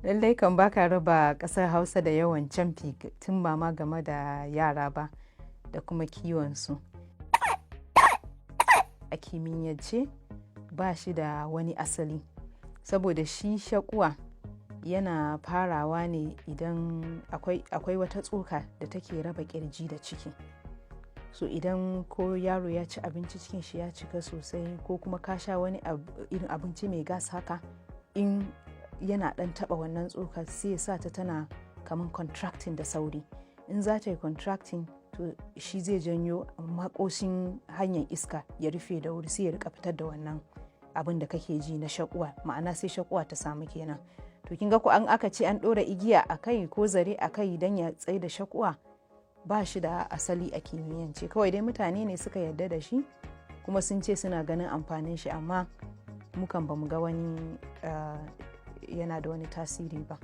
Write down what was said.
Lallai kan baka raba ƙasar Hausa da yawan camfi, tun ba ma game da yara ba da kuma kiwon su. A kimiyyance ba shi da wani asali, saboda shi shakuwa yana farawa ne idan akwai wata tsoka da take raba kirji da ciki. So idan ko yaro ya ci abinci, cikin shi ya cika sosai, ko kuma ka sha wani irin abinci mai gas haka, in yana dan taba wannan tsokar, sai ya sa ta tana kamar contracting da sauri. In za ta yi contracting, to shi zai janyo makoshin hanyar iska ya rufe da wuri, sai ya rika fitar da wannan abin da kake ji na shakuwa, ma'ana sai shakuwa ta samu kenan. To kin ga ko an aka ce an ɗora igiya a kai ko zare a kai don ya tsaye da shakuwa, ba shi da asali a kimiyyance. Kawai dai mutane ne suka yarda da shi kuma sun ce suna ganin amfanin shi, amma mukan ba mu ga wani yana da wani tasiri ba.